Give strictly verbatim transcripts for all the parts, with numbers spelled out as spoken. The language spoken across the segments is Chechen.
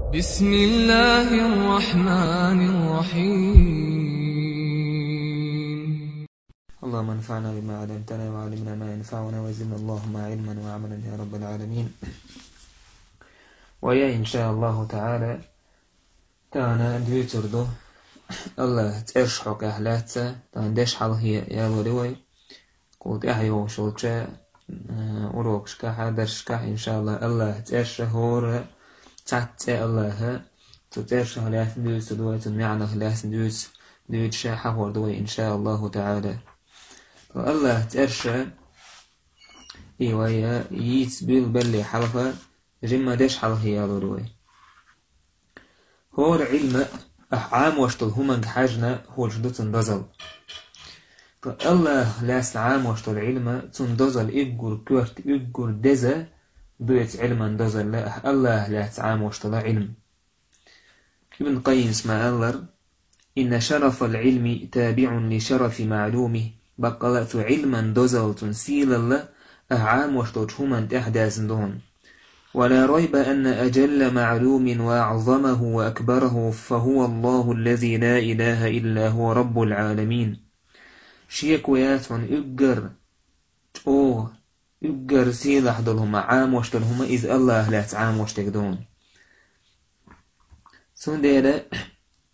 بسم الله الرحمن الرحيم. اللهم انفعنا بما علمتنا وعلمنا ما ينفعنا وزدنا اللهم علما وعملا يا رب العالمين. Ва я, иншааллаху таӀала, тахана дуьйцур ду Аллахь цӀерш хьокъехь лаьцна, тахана деш хьалхе ялур ю вай. Кхул тӀаьхьа йогӀуш йолча, э, урокашкахь, дарсашкахь, иншааллахь, Аллахь цӀерш хӀора цхьацца цӀе Аллахьа, цу цӀершах лаьцна дуьйцур ду вай, цун маьӀнах лаьцна дуьйцу, дуьйцуш хьахор ду вай, иншааллаху таӀала. Аллахь цӀерш и вай йийца буьйлабалле хьалха, жимма деш хьалха ялур ю вай. ХӀора Ӏилма ахь Ӏамош долу хӀуманга хьаьжна хуьлуш ду цунна дозалла. Ткъа Аллахьах лаьцна Ӏамош долу Ӏилма, цунна дозалла уггар коьрта, уггар деза ду оцу Ӏилман дозалла, ахь Аллахьах лаьцна Ӏамош долу Ӏилма. Ибн Къаййима ма-аллара: «إن شرف العلم تابع لشرف معلومه». Баккъала а цу Ӏилман дозалла, цунна сийлалла ахь Ӏамош долчу хӀуманна тӀаьхьадаьзна ду хьуна. «ولا ريب أن أجل معلوم وأعظمه وأكبره فهو الله الذي لا إله إلا هو رب العالمين». Шеко яц хьуна, уггар чӀогӀа, уггар сийлахь долу хӀума, Ӏамош долу хӀума иза Аллахьах лаьцна Ӏамош дерг ду хьуна. Цундела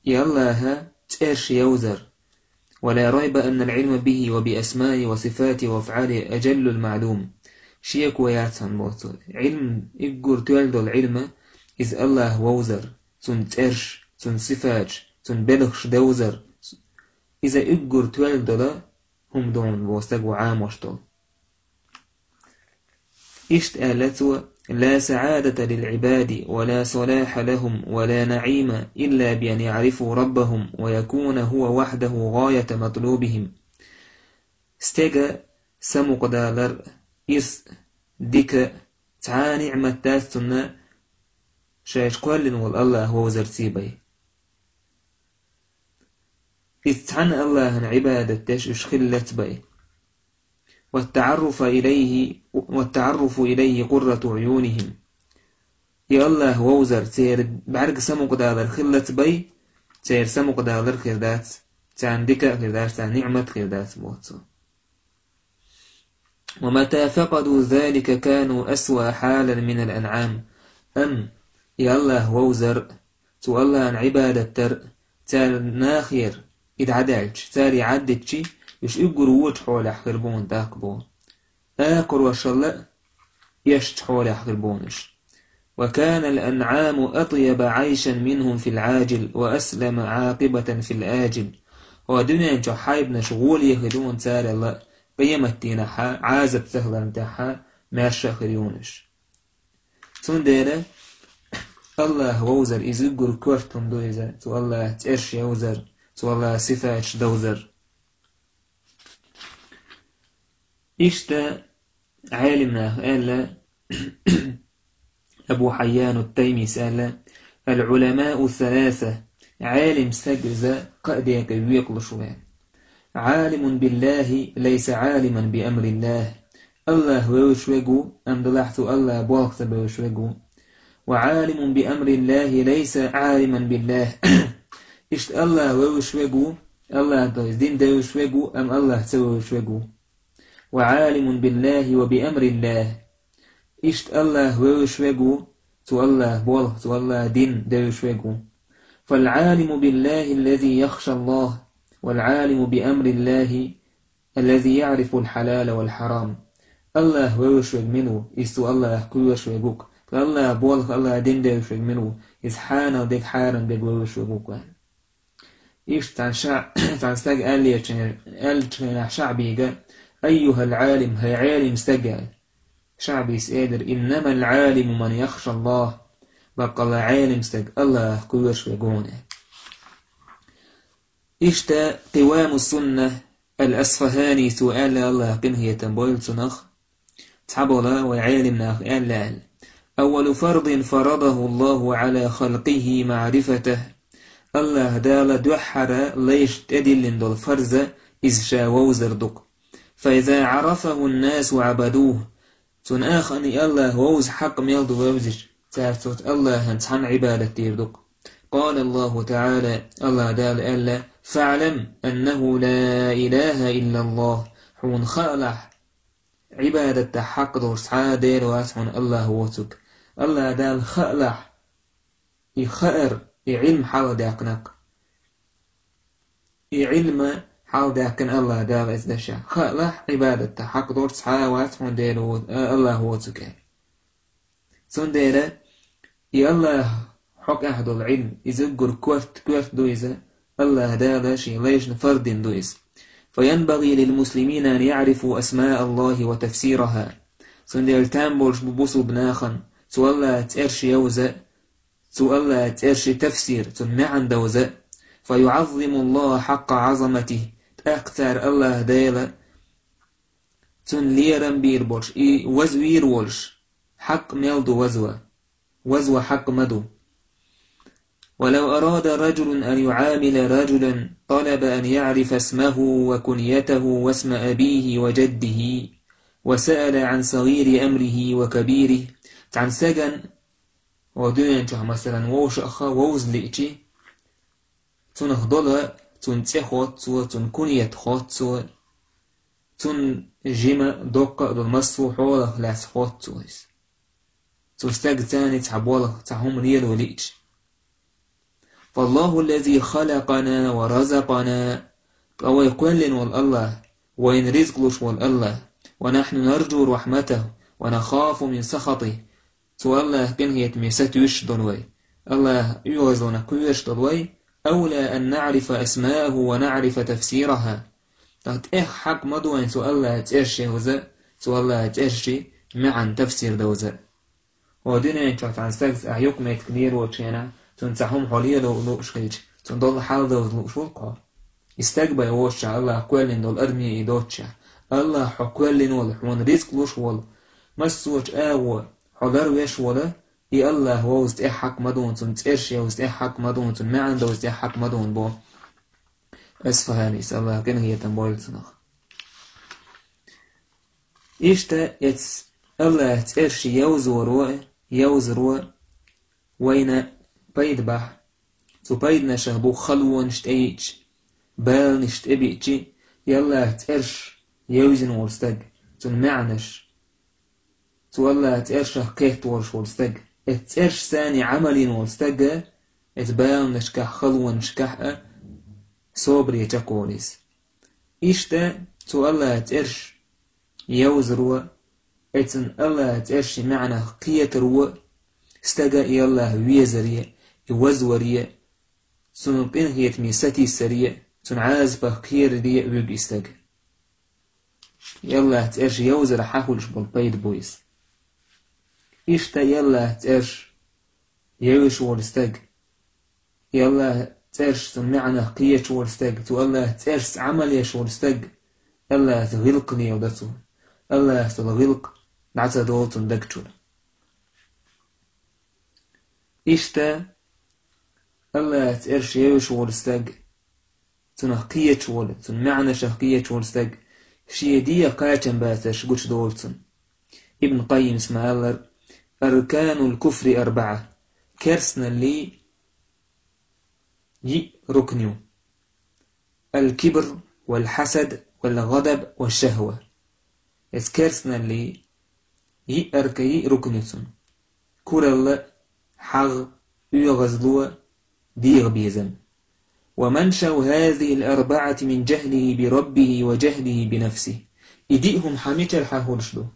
и Аллахьа цӀерш йовзар: «ولا ريب أن العلم به وبأسمائه وصفاته وأفعاله أجل المعلوم». Шеко яц хьуна, боху цо. Ӏилма, уггар тоьлла долу Ӏилма, иза Аллахь вовзар, цуьнан цӀерш, цуьнан сифаташ, цуьнан белхаш девзар, иза уггар тоьлла долу хӀума ду хьуна, боху, стага Ӏамош долу. Иштта аьлла цо: «لا سعادة للعباد ولا صلاح لهم ولا نعيم إلا بأن يعرفوا ربهم ويكون هو وحده غاية مطلوبهم». Стеган самукъадалар, ирс, дика, цхьа а ниӀмат дац цунна шайша кхоьллина волу Аллахь вовзарций бен. Иза цхьанна Аллахьана Ӏибадат деш уьш хиллалц бен. «والتعرف إليه، والتعرف إليه قرة أعينهم». И Аллахь вовзар церан бӀаьрга самукъадалар хиллалц бен, церан самукъадалар хир дац, царна дика а хир дац, царна ниӀмат а хир дац, боху цо. «ومتى فقدوا ذلك كانوا أسوأ حالا من الأنعام». Амма и Аллахь вовзар, цу Аллахьана Ӏибадат дар, цара нахера и дӀадаьлча, цара и Ӏаддитчи, уьш уггар вочу хьолехь хир бу хьуна тӀаккха, боху. Акхарошалла а эшначу хьолехь хир бу хьуна уьш. «وكان الأنعام أطيب عيشا منهم في العاجل وأسلم عاقبة في الآجل». Хьо дуьнен чохь хьайбанаш гӀоле хир ю хьуна царел а, къематдийнахьа, Ӏазап ца хиларна тӀехьа, маьрша а хир ю хьуна уьш. Цундела Аллахь вовзар иза уггар коьрта хӀума ду иза, цу Аллахьа цӀерш йовзар, цу Аллахьа сифаташ довзар. Иштта Ӏелимнаха аьлла, Абу Хьайян ат-Таймис аьлла: «العلماء ثلاثة». Ӏелим стаг иза кхаа декъе векъалуш ву. «عالم بالله ليس عالما بأمر الله». Аллахь вевзаш верг ву, амма делахь цо Аллахьа болх ца бевзаш верг ву. «وعالم بأمر الله ليس عالما بالله». Иштта Аллахь вевзаш верг ву, Аллахь, то есть дин девзаш верг ву, амма Аллахь ца вевзаш верг ву. «وعالم بالله وبأمر الله». Иштта Аллахь вевзаш верг ву, цу Аллахьа болх, цу Аллахьа дин девзаш верг ву. «فالعالم بالله الذي يخشى الله، والعالم بأمر الله الذي يعرف الحلال والحرام». Аллахь вевзаш верг мила ву, иза цу Аллахьах кхоьруш верг ву-кх. Ткъа Аллахьа болх, Аллахьа дин девзаш верг мила ву, иза хьанал дерг, хьарам дерг вевзаш верг ву-кх вайн. Иштта цхьана ша-, цхьана стага аьллера, аьллачу хенахь ШаӀбийга: «أيها العالم», хӀай Ӏелим стаг, аьлла. ШаӀбийс элира: «إنما العالم من يخشى الله». Баккъалла Ӏелим стаг Аллахьах кхоьруш верг ву-кх. Иштта Къивамус-Сунна ал-Асфахани, цо аьлла, Аллахь къинхетам бойла цунах, цхьабола вайн Ӏелимнаха аьлла аьлла: «أول فرض فرضه الله على خلقه معرفته». Аллахь Дала дуьххьара лайшна тӀедиллина долу фарз иза ша вовзар ду-кх. «فإذا عرفه الناس عبدوه». Цунах и Аллахь вовза хьакъ мел ду вевзачу, царца Аллахьан цхьанна Ӏибадат дийр ду. قال الله تعالى, Аллахь Дала аьлла: فاعلم أنه لا إله إلا الله, хьуна хаалахь, Ӏибадатта хьакъ долуш цхьа а Дела вац хьуна Аллахь воцург. Аллахь Дала хаалахь, и хаар, и Ӏилма хьалха даьккхина-кх. И Ӏилма хьалха даьккхина Аллахь Дала иза дашехь. Хаалахь, Ӏибадатта хьакъ долуш цхьа а вац хьуна Дела во-, а, Аллахь воцург аьлла. Цундела и Аллахь хьокъехь долу Ӏилма, иза уггар корта, корта ду иза, Аллахь Дала шен лайшна фарз дина ду иза. فينبغي للمسلمين أن يعرفوا أسماء الله وتفسيرها. Цундела там болуш бу бусулба нахана цу Аллахьан цӀерш йовза, цу Аллахьан цӀерши тафсир, цунна маьӀна довза. فيعظموا الله حق عظمته, тӀаккха цара Аллахь Дела цунна лерам бийр болуш, и вазвийр волуш, хьакъ мел ду вазва. Вазва хьакъ ма ду. ولو أراد رجل أن يعامل رجلا طلب أن يعرف اسمه وكنيته واسم أبيه وجده وسأل عن صغير أمره وكبيره. Цхьана стеган, о дуьнен чохь, масалан, вовшахха вовза лиъчи, цунах дола, цунна цӀе хотту цо, цунна куньят хотту цо, цунна жима, доккха а долу массо а хьолах лаьцна хотту цо иза. Цу стеган цӀарца цхьа болх, цхьа хӀума лело лиъча. فالله الذي خلقنا ورزقنا, ткъа вай кхоьллина волу Аллахь, вайна ризкъ луш волу Аллахь, ونحن نرجو رحمته ونخاف من سخطه, цу Аллахьан къинхетаме сатуьйсуш долу вай, Аллахьан оьгӀазлонах кхоьруш долу вай, أولى أن نعرف أسماءه ونعرف تفسيرها. ТӀаккха тӀех хьакъ ма ду вайн цу Аллахьан цӀерш йовза, цу Аллахьан цӀерши маьӀна тафсир довза. О дуьнен чохь цхьана стагца ахь юкъаметтиг лелочу хенахь, цунна цхьа хӀума хьо лело лууш хилча, цунна долу хьал довза лууш ву-кх хьо. И стаг бен воцучохь, Аллахь кхоьллина долу арме и доцучохь, Аллахь хьо кхоьллина волу, хьуна ризкъ луш волу, массочу агӀо хьо ларвеш волу, и Аллахь вовза тӀех хьакъ ма дуна цунна, цӀерш йовза тӀех хьакъ ма дуна цунна, маьӀна довза тӀех хьакъ ма дуна бо. Асфаханис, Аллахь къинхетам бойла цунах. Иштта эцу Аллахьан цӀерш йовзоро, йовзаро вайна пайда бахь. Цу пайданашах бу халонаш тӀеиъча, баланаш тӀебиъчи, и Аллахьан цӀерш йовзина волу стаг, цунна маьӀнаш. Цу Аллахьан цӀершах кхетта волуш волу стаг, эцу цӀершца Ӏамал йина волу стаг, эцу баланашкахь, халонашкахь а собаре чекхволу иза. Иштта цу Аллахьан цӀерш йовзаро, эцун Аллахьан цӀерши маьӀнах кхетаро, стага и Аллахь везаре, и вазваре, цунна къинхетаме сатийсаре, цунна Ӏазапах кхераре вуьгу и стаг. И Аллахьан цӀерш йовзарах хьахулуш болу пайда бу иза. Иштта и Аллахьан цӀерш йовзаш волу стаг, и Аллахьан цӀерш, цунна маьӀнах кхеташ волу стаг, цу Аллахьан цӀершца Ӏамал еш волу стаг, Аллахьца гӀиллакх леладо цо. Аллахьца долу гӀиллакх дӀа ца долу цунна даг чуьра. Иштта Аллахьан цӀерш йовзаш волу стаг, цунах кхеташ волу, цунна маьӀнашах кхеташ волу стаг, шен дегӀан кхачамбацарш гучудолу цунна. Ибн Къаййимс ма-аллара: أركان الكفر أربعة. Керстаналлин йиъ рукн ю: الكبر والحسد والغضب والشهوة. Эс керстаналлин йиъ арка, йиъ рукн ю цунна: куралла, хьагӀ, оьгӀазло, дегӀан безам. ومنشأ هذه الأربعة من جهله بربه وجهله بنفسه. И диъ хӀума хьан мичара хьахулуш ду?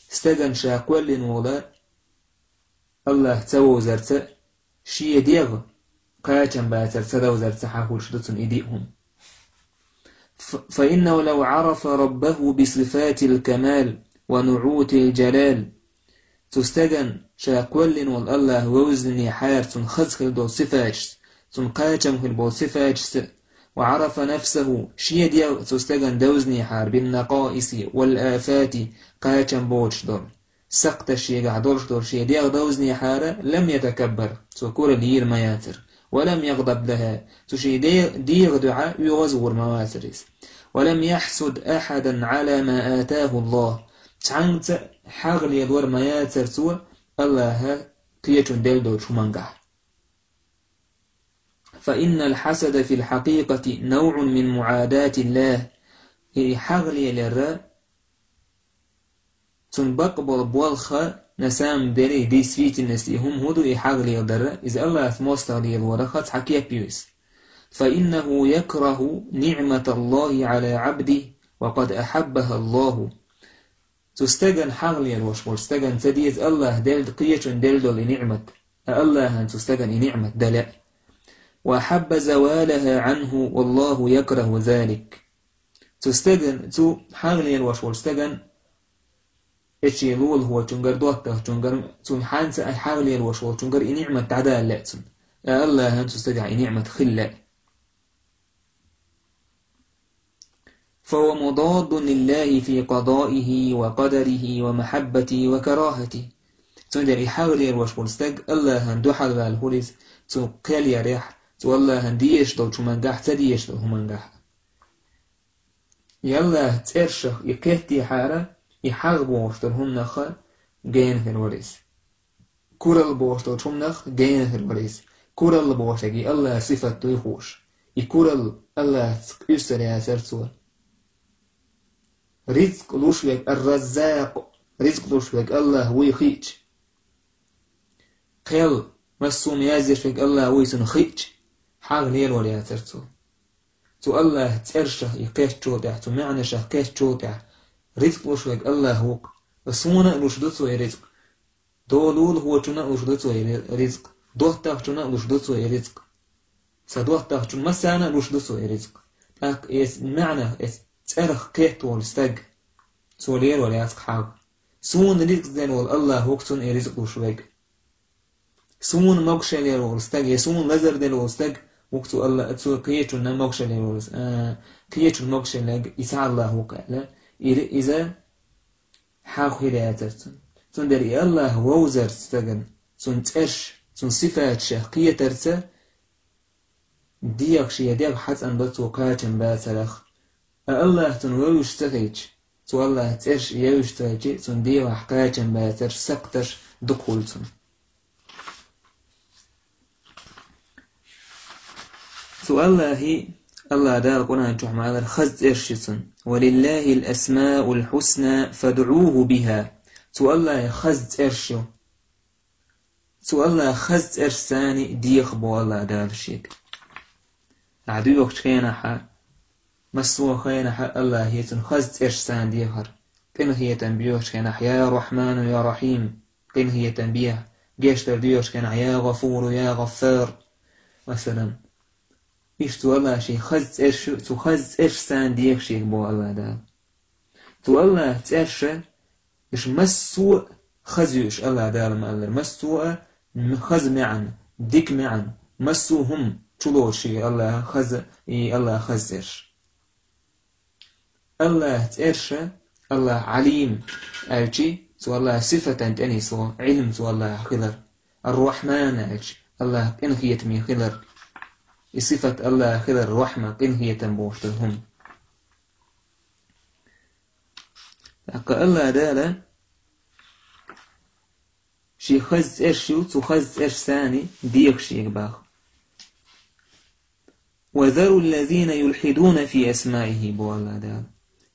Стагана ша кхоьллина волу Аллахь ца вовзарца, шен дегӀан кхачамбацар ца довзарца хьахулуш ду цунна и диъ хӀума. Ф-, فإنه لو عرف ربه بصفات الكمال ونعوت الجلال. Цу стагана ша кхоьллина волу Аллахь вовзанехьара цунна хаза хила долу сифаташца, цунна кхачам хила болу сифаташца, وعرف نفسه, шен дегӀ цу стагана довзанехьара بالنقائص والآفات, кхачам боцуш долу. Сакхташ шегахь долуш долу шен дегӀ довзанехьара, لم يتكبر, цо куралла йийр ма яцара. ولم يغضب لها, цо шен де-, дегӀан дуьхьа оьгӀаз а вур ма вацара иза. ولم يحسد أحدا على ما آتاه الله. Цхьаьнца хьагӀ лелор ма яцара цо Аллахьа кхечун делла долчу хӀумангахь. فإن الحسد في الحقيقة نوع من معاداة الله. И хьагӀ лелар цунна бакъ болу болх, на самом деле, действительности, и хӀума хӀун ду и хьагӀ леладар, иза Аллахьца мостагӀа лелорах цхьа кеп ю иза. فإنه يكره نعمة الله على عبده وقد أحبها الله. Цу стагана хьагӀ лелош волчу стагана ца деза Аллахьа делла, кхечун делла долу и ниъмат, а Аллахьан цу стагана и ниъмат дан лаьа. وأحب زوالها عنه والله يكره ذلك. Цу стагана, цу хьагӀ лелош волчу стагана, эчи лулахочунгара, доттагӀчунгара, цунна хьанца а хьагӀ лелош волчунгара и ниъмат дӀадала лаьа цунна. А Аллахьан цу стагахь и ниъмат хила лаьа. فهو مضاد لله في قضائه وقدره ومحبته وكراهته. Цундела и хьагӀ лелош волу стаг Аллахьан дуьхьал ваьлла хуьлу иза, цу кхел ярехь, цу Аллахьан дезаш долчу хӀумангахь, ца дезаш долу хӀумангахь. И Аллахьан цӀершах и кхеттехьара, и хьагӀ бохуш долу хӀуманах гена хир вара иза. Куралла бохуш долчу хӀуманах гена хир вара иза. Куралла бохуш дерг и Аллахьан сифат дуй хууш. И куралла Аллахьца къуьйсур яцара цо. Рицкъ луш верг Ар-Раззакъ, рицкъ луш верг Аллахь вуй хиъча. Кхел, массо а язъеш верг Аллахь вуй цунна хиъча, хьагӀ лелор яцара цо. Цу Аллахьан цӀершах и кхеччул тӀаьхьа, цу маьӀнашах кхеччул тӀаьхьа, рицкъ луш верг Аллахь ву-кх. Суна а луш ду цо и рицкъ. Долу лулахочунна а луш ду цо и ри-, рицкъ. ДоттагӀчунна а луш ду цо и рицкъ. Сан доттагӀчун массарна а луш ду цо и рицкъ. ТӀаккха эс маьӀнах, эс цӀерах кхетта волу стаг, цо лелор яц-кх хьагӀ. Суна рицкъ дина волу Аллахь ву-кх цунна и рицкъ луш верг. Суна могушалла яр волу стаг, я суна лазар дина волу стаг, ву-кх цу Алла-, цу кхечунна могушалла яр волу с-, а, кхечунна могушалла яр и сан Аллахь ву-кх аьлла, и ри-, иза хьагӀ хир яцара цунна. Цундела и Аллахь вовзарца стагана, цуьнан цӀерш, цуьнан сифаташ кхетарца, дегӀ шен дегӀ хьацӀан до цо кхачам бацарах. А Аллахь цунна вевзаш ца хилча, цу Аллахьан цӀерш евзаш ца хилча, цунна дегӀахь кхачам бацарш, сакхташ дукха хуьлу цунна. Цу Аллахьан, Аллахь Дала Къуръан чохь ма-аллара, хаза цӀерш ю цунна. «ولله الأسماء الحسنى فادعوه بها». Цу Аллахьан хаза цӀерш ю. Цу Аллахьан хаза цӀерш санна деха боху Аллахь Дала шега. Ахь доьхучу хенахь, массо а хенахь Аллахье цуьнан хаза цӀерш санна дехар. Къинхетам боьхучу хенахь: «Я Рахьману, я Рахьим», къинхетам бехьа, гечдар доьхучу хенахь: «Я ГӀафуру, я ГӀаффар», масалан. Иштта цу Аллахьан шен хаза цӀерш ю, цу хаза цӀерш санна деха шега боху Аллахь Дала. Цу Аллахьан цӀерша, уьш массо а хаза ю уьш, Аллахь Дала ма-аллара, массо а м-, хаза маьӀна, дика маьӀна, массо а хӀума чулоцуш ю Аллахьан хаза, и Аллахьан хаза цӀерш. Аллахьан цӀерша, Аллахь Ӏалим аьлчи, цу Аллахьан сифатан тӀе нисло, Ӏилма цу Аллахьан хилар. Ар-Рахьман аьлча, Аллахь къинхетаме хилар. И сифат Аллахьан хилар, рахьма, къинхетам бохуш долу хӀума. ТӀаккха Аллахь Дала шен хаза цӀерш ю, цу хаза цӀерш санна деха шега боху. «وذروا الذين يلحدون في أسمائه», боху Аллахь Дала.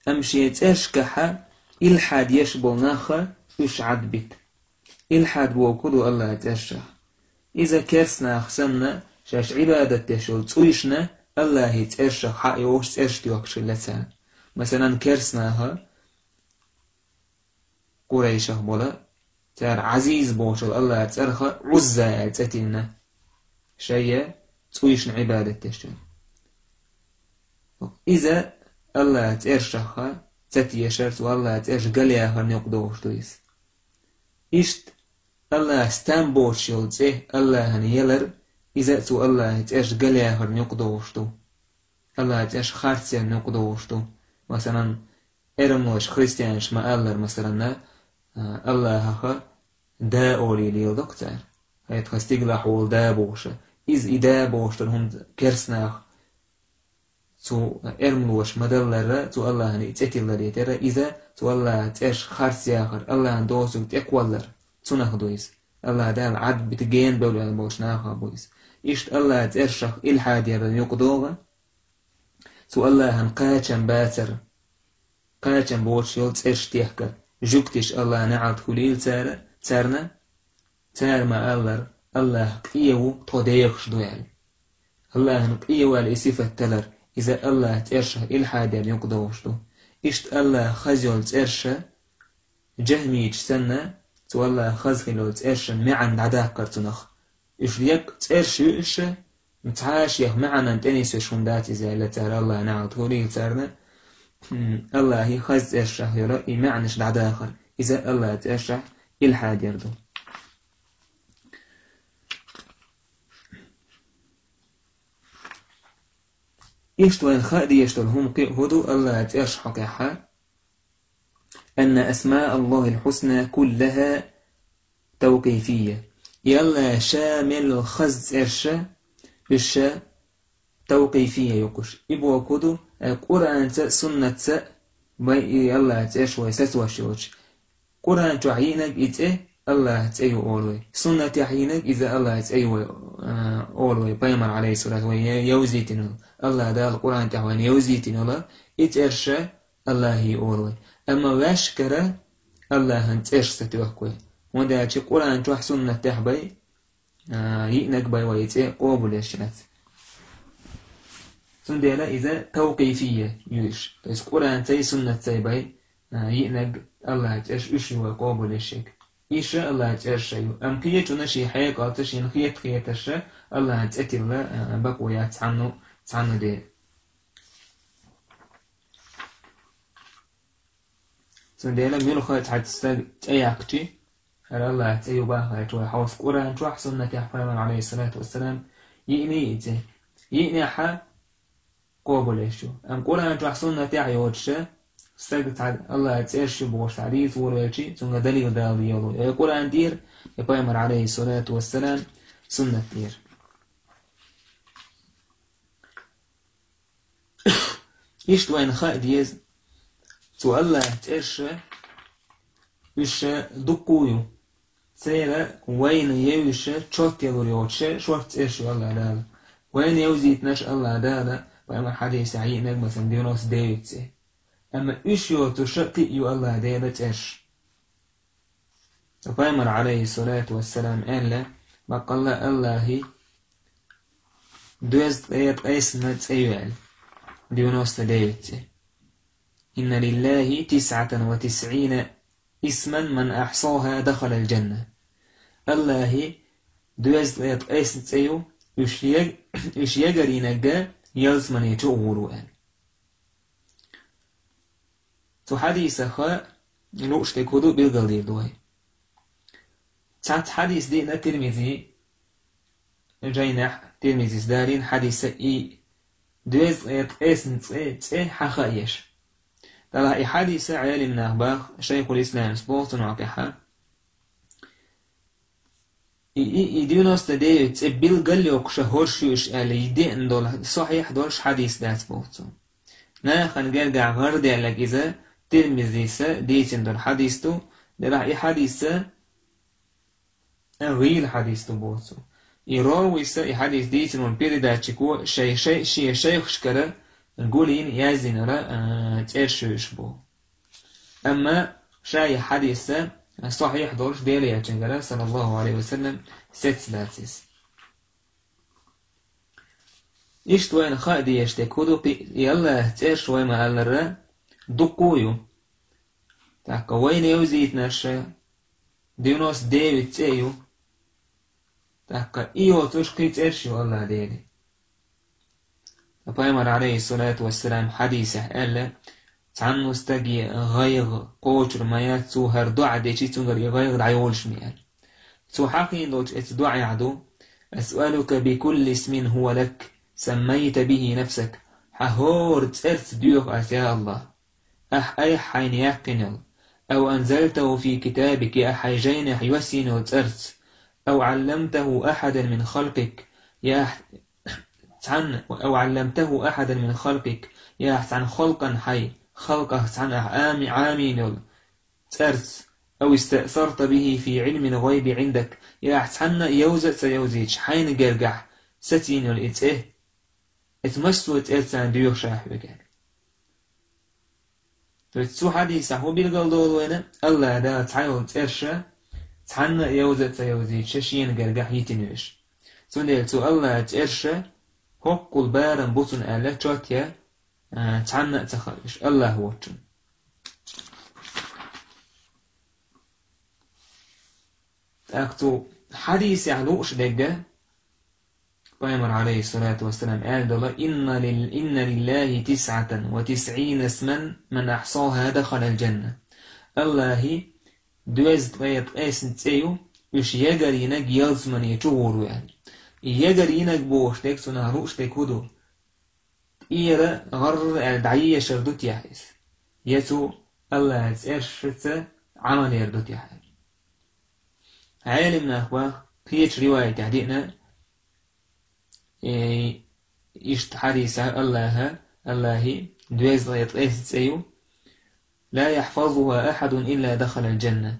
Амма шен цӀершкахь илхьад еш болу нах уьш Ӏадбита. Илхьад бохург ду Аллахьан цӀершах. Иза керстанах санна, шаьш Ӏибадат деш йолу цӀуйшна Аллахьан цӀершах хьа йолуш цӀерш доьхкуш хилла цара. Масалан, керстанаха Къурайшах болу, цара Ӏазиз бохучу Аллахьан цӀарах Ӏузза аьлла цӀе тиллина, шайн цӀуйшна Ӏибадат деш йолу. Иза Аллахьан цӀершах ца тешар, цу Аллахьан цӀерш галъяхарна юкъадогӀуш ду иза. Иштта Аллахь стам боцуш йолу цӀе Аллахьана елар, иза цу Аллахьан цӀерш галъяхарна юкъадогӀуш ду. Аллахьан цӀерш харцъярна юкъадогӀуш ду. Масалан, эрмалоша, христианаш ма-аллара, масалан, а, Аллахьах да олий леладо-кх цара. ХӀаьта тхан стигалахь волу да бохуша. Иза и да бохуш долу хӀума керстанаха цу эрмалоша ма-даллара, цу Аллахьана и цӀе тилларе терра, иза цу Аллахьан цӀерш харцъяхар, Аллахьан доцург тӀекхоллар, цунах ду иза. Аллах Дала Ӏадбита гена бевлла болчу нахах бу иза. Иштта Аллах цӀершах илхьад яр юкъадогӀу, цу Аллахьан кхачам бацар, кхачам боцуш йолу цӀерш техкар. Жуьгтиш, Аллахьан неӀалт хуьлийла цара, царна, цара ма-аллара: «Аллах къе ву, тхо дехаш ду», – аьлла. Аллахьан къе ву аьлла и сифат талар, иза Аллах цӀершах илхьад яр юкъадогӀуш ду. Иштта Аллах хаза йолу цӀерша, жахмийча санна, цу Аллах хаза хила йолу цӀершан маьӀна дӀадаккхар цунах. Уьш еккъа цӀерш ю уьш, цхьа а шех маьӀнан тӀе нисвеш хӀума дац иза аьлла цара, Аллахьан неӀалт хуьлийла царна. М, Аллахьи хаза цӀершах йолу и маьӀнаш дӀадахар, иза Аллах цӀершах илхьад яр ду. Иштта вайна хаа дезаш долу хӀума кхин а хӀун ду Аллах цӀерш хьокъехьа: «أن أسماء الله الحسنى كلها توقيفية». И Аллах ша мел хаза цӀерша, уьш ша тавкъифия юкъуш. И боху ду, э, Къуръанца а, суннатца а бай и Аллах цӀерш вай сацош йоцуш. Къуръан чохь йиънарг и цӀе Аллах цӀе ю олу вай. Суннатехь йиънарг иза Аллах цӀе ю вай, э, олу вай. Пайхамар, алейхиссалату, вай я-, йовзийтина. Аллах Дала Къуръан тӀехь вайна йовзийтина, и цӀерша Аллахьи олу вай. Амма ваьшкара Аллахьан цӀерш ца тоьхку вай. ХӀунда аьлча Къуръан чохь, суннатехь бай, а, йиънарг бай вай цӀе къобалъеш яц. Цундела иза тавкъифия ю уьш. То есть Къуръанцай, суннатцай бай, а, йиънарг Аллахьан цӀерш уьш ю вай къобалъеш ерг. Иша Аллахьан цӀерш ю. Амма кхечунна шен хьекъалца, шена хета-хетарша Аллахьан цӀе тилла, а, бакъо яц цхьанну, цхьанну де. Цундела муьлхха а цхьацца стаг цӀе яьккхичи, хӀара Аллахьан цӀе ю бахарехь, вай хьовса Къуръан чохь, суннатехь, пайхамар, алейхиссалату вассалам, йиъний и цӀе. Йиънехьа къобалъеш ю. Амма Къуръан чохь, суннатехь йоцуша, стаг цхьа Аллахьан цӀерш ю бохуш цхьа дийца волавелчи, цуьнга далил дала деза, я Къуръан тӀера, я пайхамар, алейхиссалату вассалам, суннат тӀера. Иштта вайна хаа деза, цу Аллахьан цӀерша уьш дуккха а ю. Церан вайна евзаш чот ялур йоцуша шорта цӀерш ю Аллах Дала. Вайна евзийтинарш Аллах Дала, пайхамар хьадисехь йиънарг, масалан, девяносто девять цӀе. Амма уьш йоцуша кхин а ю Аллах Делан цӀерш. Пайхамар, алейхиссалату вассалам, аьлла: «Баккъалла Аллахьи доьзна ткъе ткъайсна цӀе ю», – аьлла. Девяносто девять цӀе. «Инна лиллахи тисъатан ва тисъина исман, ман ахьсаха дахалал джанна». Аллахьи доьзна ткъе ткъайсна цӀе ю, уьш ег-, уьш егарийнарг ялсамане чу а гӀур ву аьлла. Цу хьадисаха лууш дерг хӀун ду билгалдийр ду вай. Цхьацца хьадис диъна Тирмизи, жайнехь Тирмизис далийна хьадиса и доьзна ткъе ткъайсна цӀе, цӀе хьан хаа еш. Делахь и хьадиса Ӏелам наха баха, шайхул исламс боху цунах тӀехьа. И, и, и девяносто девять цӀе билгал йоккхуша хӀорш ю уьш аьлла, и деана долу, сахьихь долуш хьадис дац боху цо. Нахана гергахь гӀар даьлларг иза Тирмизиса дийцина долу хьадис ду, делахь и хьадиса гӀийла хьадис ду боху цо. И ровиса, и хьадис дийцина волу передатчико шай, шай, шен шайхашкара гулйина яздинара, а, цӀерш ю уьш боху. Амма ша и хьадис сахьихь долуш Делан Элчангара, саллаллаху алейхи ва саллям, сецна дац иза. Иштта вайна хаа дезаш дерг хӀун ду, кхин а и Аллахьан цӀерш вай ма-аллара дуккха а ю. ТӀаккха вайна евзийтинарша девяносто девять цӀе ю. ТӀаккха и йоцуш кхин цӀерш ю Аллах Делан. Пайхамар, алейхиссалату вассалам, хьадисехь аьлла: «Цхьанну стаге гӀайгӀа кхочур ма яц, цо хӀара доӀа дечи, цуьнгара и гӀайгӀа дӀайолуш ма яц». Цо хьахийна долчу эца доӀехь ду: «Асъалука бикулли исмин хӀуа лак, саммайта бихи нафсак». Хьан хӀора цӀерца доьху ас, я Аллах. Ахь айхьа хьайна яьккхина йолу, ау анзалтаху фи китабик, я ахь хьайн жайнехь йоссийна йолу цӀарца, ау Ӏалламтаху ахьадан мин халкъик, я ахь цхьанна, ау Ӏалламтаху ахьадан мин халкъик, я ахь цхьана халкъан хьайн, халкъах цхьана ахь ами-, Ӏамийна йолу цӀарца, أو استأثرت به في علم الغيب عندك, я ахь цхьанна а йовза а ца йовзийташ, хьайна гергахь сацийна йолу и цӀе, эца массо а цӀерца доьхуш а хьоьга. То есть цу хьадисехь хӀун билгалдолу вайна? АллахӀ Дала цхьайолу цӀерш цхьанна а йовза а ца йовзийташ, шена гергахь йитина ю уьш. Цундела цу АллахӀан цӀерш хӀоккхул барам бу цунна аьлла, чот я, а, цхьанна а ца хаьа уьш, АллахӀ воцчунна. ТӀаккха цу хьадисехь лууш дерг, Пайхамар, алейхиссалату вассалам, аьлла долу: «Инна лил-, инна лиллахи тисъатан ва тисъина исман, ман ахьсаха дахалал джанна». АллахӀан доьзткъе ткъесна цӀе ю, уьш ягарйинарг ялсамане чу гӀур ву аьлла. И ягарйинарг бохуш дерг, цунах лууш дерг хӀун ду? ТӀера гӀарра аьлла дӀаешар ду техьа иза? Я цу АллахӀан цӀершца Ӏамал яр ду техьа? Ӏелам нах баха, кхечу риваятехь диъна, э, иштта хьадисехь АллахӀан, АллахӀан доьзткъе ткъесна цӀе ю: «Ла яхьфазуха ахьадун илла дахалал джанна».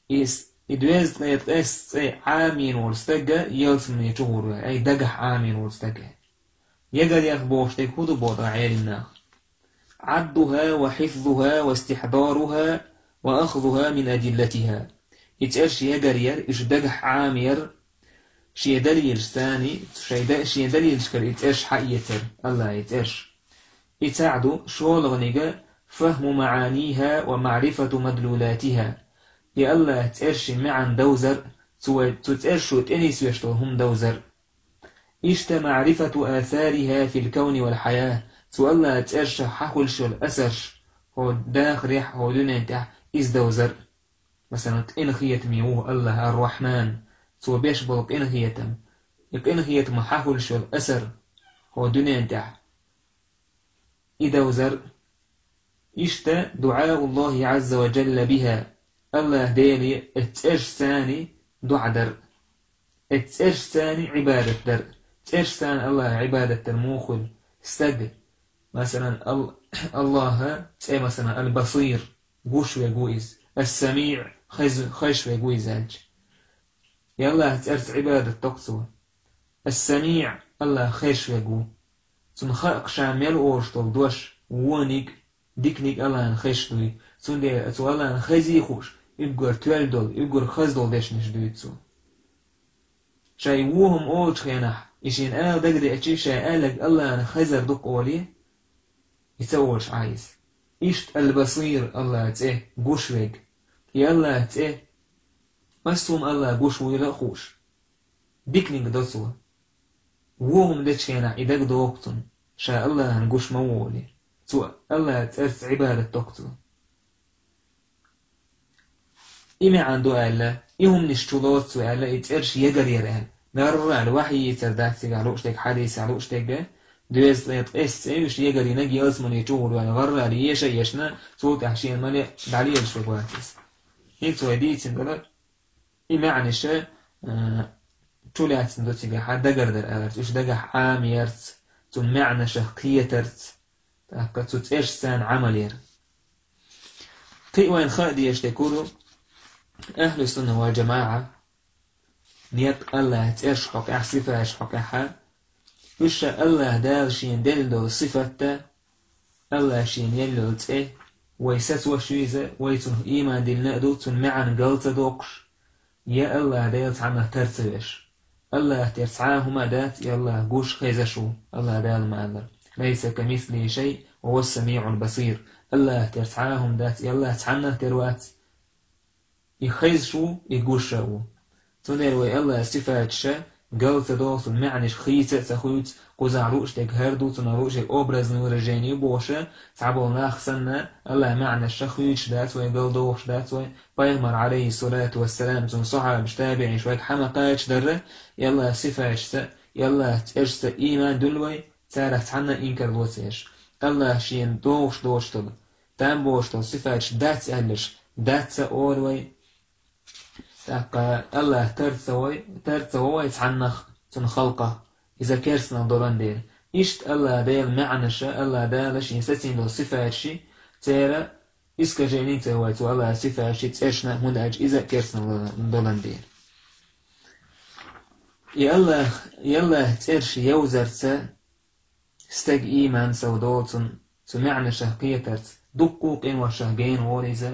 Иза, и доьзткъе ткъесна цӀе Ӏамийна волу стаг ялсамане чу гӀур ву, ай, дагахь Ӏамийна волу стаг. Ягаръярх бохуш дерг хӀун ду боху Ӏелам наха? «Ӏаддуха ва хьифзуха ва истихьдаруха ва ахзуха мин адиллатиха». И цӀерш ягаръяр, уьш дагахь Ӏамаяр, шен далилашца, шайн да-, шен далилашкара и цӀерш хьаэцар, АллахӀан цӀерш. И цхьаъ ду, шолгӀаниг: «Фахму маӀаниха ва маӀрифату мадлулатиха». И АллахӀан цӀершин маьӀна довзар, цу вай, цу цӀершо тӀенисвеш долу хӀума довзар. Иштта «маӀрифату асариха фил кавни вал хьаят», цу АллахӀан цӀершах хьахуьлуш йолу асарш, хӀокху дахарехь, хӀокху дуьнен тӀехь, иза довзар. Масалан, къинхетаме ву АллахӀ Ар-Рахьман, цо беш болу къинхетам, и къинхетамах хьахуьлуш йолу асар, хӀокху дуьнен тӀехь, и довзар. Иштта «дуӀауллахи Ӏазза ва джалла биха», АллахӀ Деле эцу цӀершца дуӀа дар. Эцу цӀершца Ӏибадат дар. ЦӀершца АллахӀан Ӏибадат дар муха хуьлу? Стаг, масалан, Ал-, АллахӀан цӀе, масалан, Ал-Басир, гуш верг ву иза, Ас-СамиӀ, хез-, хезаш верг ву иза аьлча. И АллахӀан цӀерца Ӏибадат до-кх цо. Ас-СамиӀ, АллахӀ хезаш верг ву. Цунна хаьа-кх ша мел олуш долу дош, вониг, диканиг АллахӀана хезаш дуй. Цундела цо АллахӀана хезий хууш, уьггар тоьлла долу, уьггар хаза долу дешнаш дуьйцу цо. Ша и вон хӀума олучу хенахь, и шена ала дагадеача, ша аьлларг АллахӀана хезар ду-кх олий, и ца олуш Ӏа иза. Иштта Ал-Басир, АллахӀан цӀе, гуш верг. И АллахӀан цӀе, массо а хӀума АллахӀ гуш вуйла а хууш, диканиг до цо. Вон хӀума дечу хенахь и дагадогӀу-кх цунна, ша АллахӀана гуш ма ву олий. Цо АллахӀан цӀерца Ӏибадат до-кх цо. И маьӀна ду аьлла, и хӀуманаш чу лоцу цо аьлла, и цӀерш ягаръяр аьлла. ГӀарра аьлла, вахьйийцар дац цигахь лууш дерг, хьадисехь лууш дерг, доьзткъе ткъесна цӀе ю, уьш ягарйинарг ялсамане чу гӀур ву аьлла, гӀарра аьлла, еша а ешна, цул тӀаьхьа шена мел а дӀалелаш верг вац иза. ХӀинца вай дийцина дара, и маьӀнаша, а, чулаьцна ду цигахь, дагардар аларца, уьш дагахь Ӏамаярца, цунна маьӀнашах кхетарца, тӀаккха цу цӀершца Ӏамал яр. Кхин а вайна хаа дезаш дерг хӀун ду, Ахьлу-Сунна вал-ДжамаӀа, некъ АллахӀан цӀерш хьокъехь, сифаташ хьокъехь, уьш ша АллахӀ Дала шена делла долу сифатта, АллахӀ шена елла йолу цӀе, вай сацош ю иза, вай цунах ийман диллина а ду, цунна маьӀна гал ца доккхуш, я АллахӀ Дела цхьаннах тар ца веш. АллахӀ тера цхьа а хӀума дац, и АллахӀ гуш, хезаш ву, АллахӀ Дала ма-аллара: «Лайса камислихи шай, ва хӀуа ас-самиӀул басир». АллахӀ тера цхьа а хӀума дац, и АллахӀ цхьаннах тера вац. И хезаш ву, и гуш а ву. Цундела вай АллахӀан сифаташ гал ца доху, цунна маьӀнаш хийца а ца хуьйцу, кхузахь лууш дерг хӀара ду, цунах лууш дерг образное выражение ю бохуш, цхьаболу нах санна, АллахӀан маьӀнаш хуьйцуш дац вай, гал дохуш дац вай. Пайхамар, алейхиссалату вассалам, цуьнан сахьабаш, табиӀинаш вайга хьа ма кхачадара, и АллахӀан сифаташца, и АллахӀан цӀершца ийман дуьллу вай, царах цхьанна а инкар лоцуш. АллахӀ шена догӀуш доцуш долу, там боцуш долу сифаташ дац аьлларш, дац а олу вай. ТӀаккха АллахӀ тар ца вай, тар ца во вай цхьаннах цуьнан халкъах, иза керстанал долан дела. Иштта АллахӀ Делан маьӀнаша, АллахӀ Дала шена сацийна долу сифаташи, церан Искажени ца вай цу Аллахьа сифаташи цӀершна, хӀунда аьлча иза керстанал долан дела. И Аллахь, и Аллахьа цӀераш йовзарца стаг ийман сов долу цун, цу маьӀнашах кхетарца, дуккха а къиношах гена волу иза.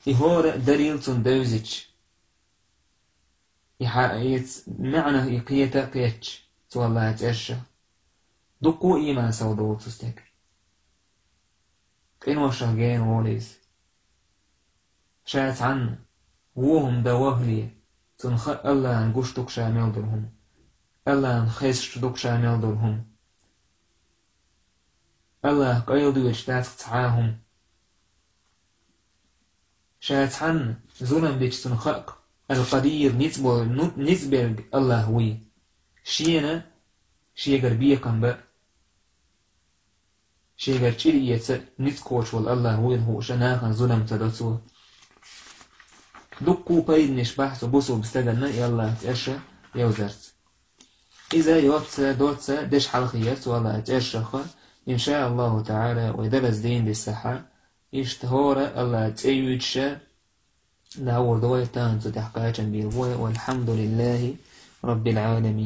И хӀора а дарийла цунна девзича, и хьа-, и ц-, маьӀнах и кхета а кхетча, цу Аллахьа цӀершах, дуккха а ийман сов долу цу стеган. Къиношах гена волу иза. Ша цхьанна вон хӀума дан вахале, цунна хаьа Аллахьан гуш ду-кх ша мел долу хӀума, Аллахьан хезаш ду-кх ша мел долу хӀума. Аллахь къайладоьдуш дац-кх цхьа а хӀума. Ша цхьанна зулам дича, цунна хаьа-кх Ал-Къадир, ницкъ бо-, ну-, ницкъ берг Аллахь вуй. Шена шегара бекхам бан а, шегара чӀир эца ницкъ кхочуш волу Аллахь вуйла хууш, нахана зулам ца до цо. Дуккха а пайданаш бахьа цу бусулба стаганна и Аллахьа цӀераш йовзарца. Иза йоцца, доцца деш хьалхе яра цу Аллахьа цӀершах, иншааллаху таӀала, вай дарс дийна дисахь, иштта хӀора Аллахьа цӀе юьйцуш, дӀагӀур ду вай, тахана цу тӀехь кхачам бийр бу вай. Валхьамдулиллахьи Раббил Ӏаламин.